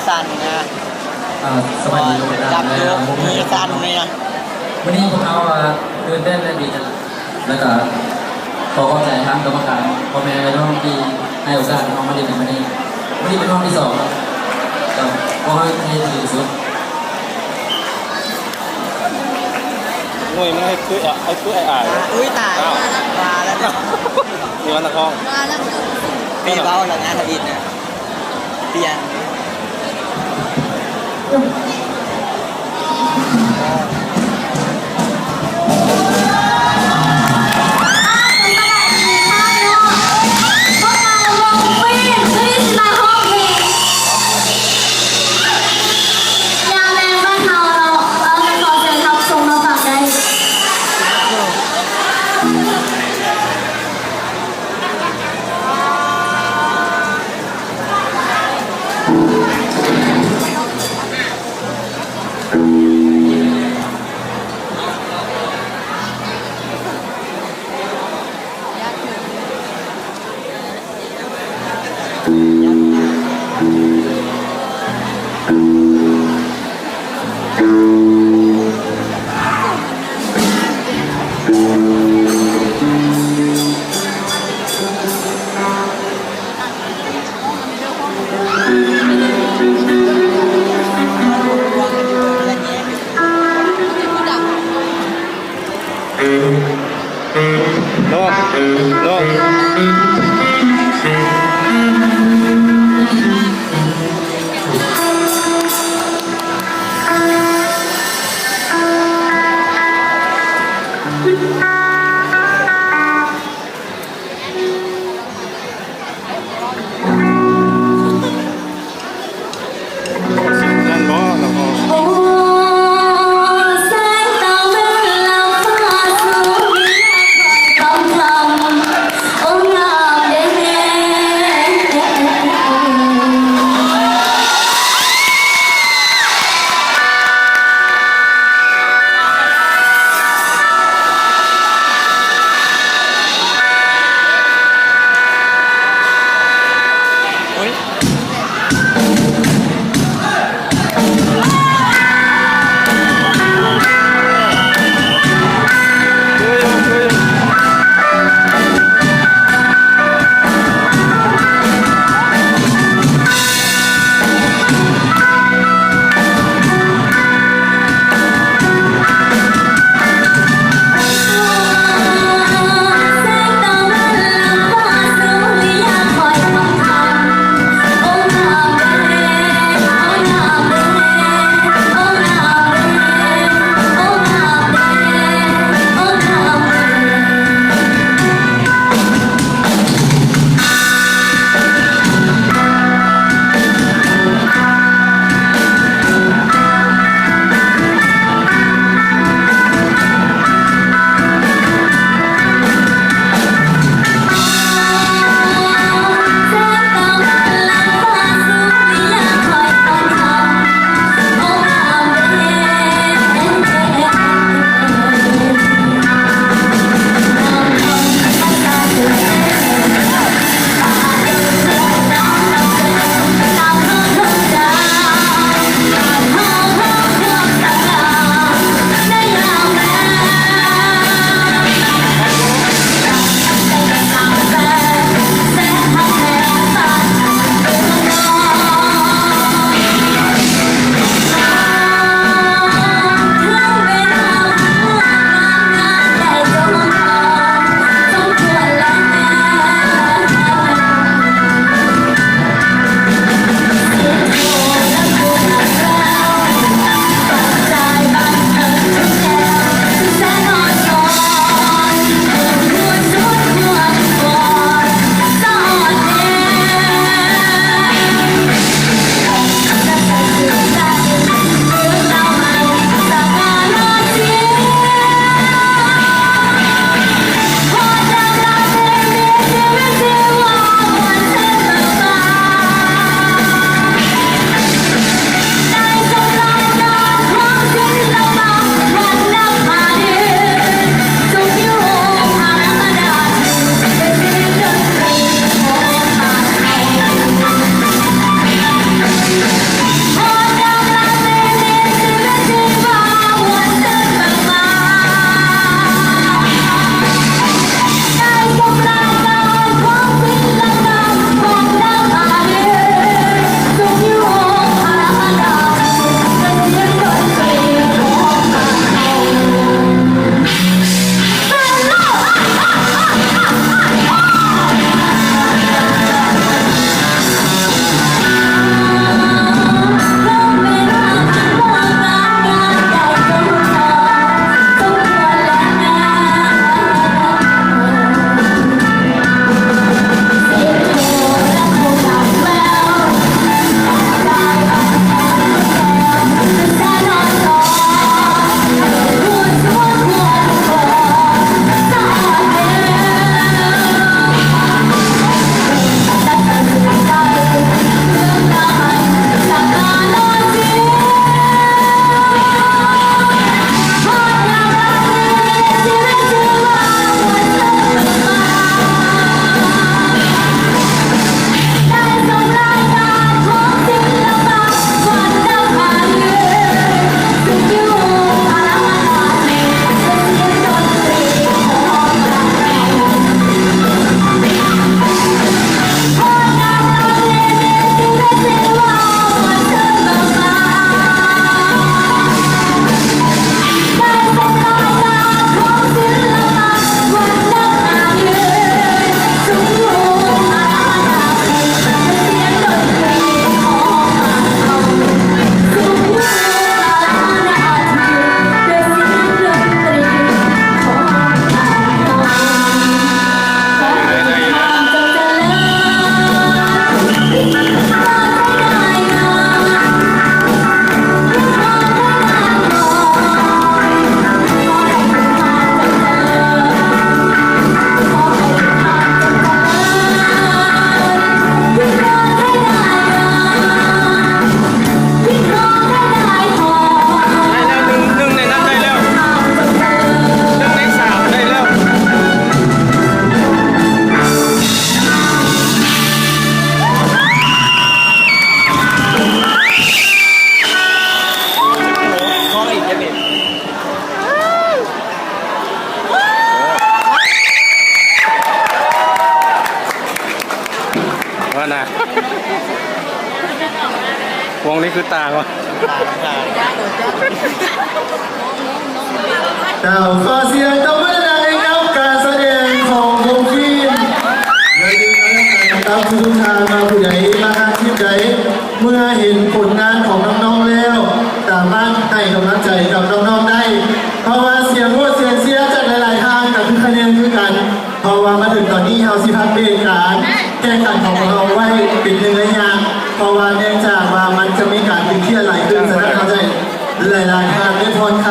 ສັ່ນນະ ອ່າ ສະບາຍດີ ເອີ ດັບຢູ່ ມືສັ່ນນີ້ນະ. ມື້ນີ້ພວກເຮົາ ອ່າ ຕື່ນເຕັ້ນ ແລະ ດີໃຈ ແລ້ວກໍຂໍຂອບໃຈທາງກຳມະການ ພໍ່ແມ່ ແລະ ນ້ອງທີ່ໃຫ້ໂອກາດເຮົາມາຫຼິ້ນໃນມື້ນີ້. ມື້ນີ້ເປັນຮອບທີສອງ ກໍພວກເຮົາຈະເຮັດໃຫ້ດີທີ່ສຸດ. ງຸ້ຍ ມັນເຮັດຄື ເຮັດຄືອ້າຍໆ. ອຸ້ຍ ຕາຍ ອ້າວ ວ່າແລ້ວ ມີວັນນະຄອງ ວ່າແລ້ວ ເປັນເວົ້າແລ້ວງານທຳອິດນະ. ປຽນ ນະ ວົງນີ້ຄືຕ່າງວະ. ເຈົ້າ ຂໍສຽງຕົບມືດັງໆໃຫ້ກັບການສະແດງຂອງວົງຄວີນ. ຢ່າລືມນະ ກັບທຸກໆທ່ານວ່າຜູ້ໃດມາງານທີມໃດ ເມື່ອເຫັນຜົນງານຂອງນ້ອງໆແລ້ວ ສາມາດໃຫ້ກຳລັງໃຈກັບນ້ອງໆໄດ້ ເພາະວ່າສຽງໂຫວດສຽງເຊຍຈາກຫຼາຍໆທ່ານກໍຄືຄະແນນຄືກັນ. ເພາະວ່າມາເຖິງຕອນນີ້ ເຮົາຊິພັກເບຣກການແຂ່ງຂັນຂອງພວກເຮົາໄວ້ເປັນໜຶ່ງໄລຍະ ເພາະວ່າເນື່ອງຈາກວ່າມັນຈະມີການຕຶງຄຽດຫຼາຍຂຶ້ນ, ສະນັ້ນເຮົາຈະໃຫ້ຫຼາຍໆທ່ານໄດ້ຜ່ອນຄ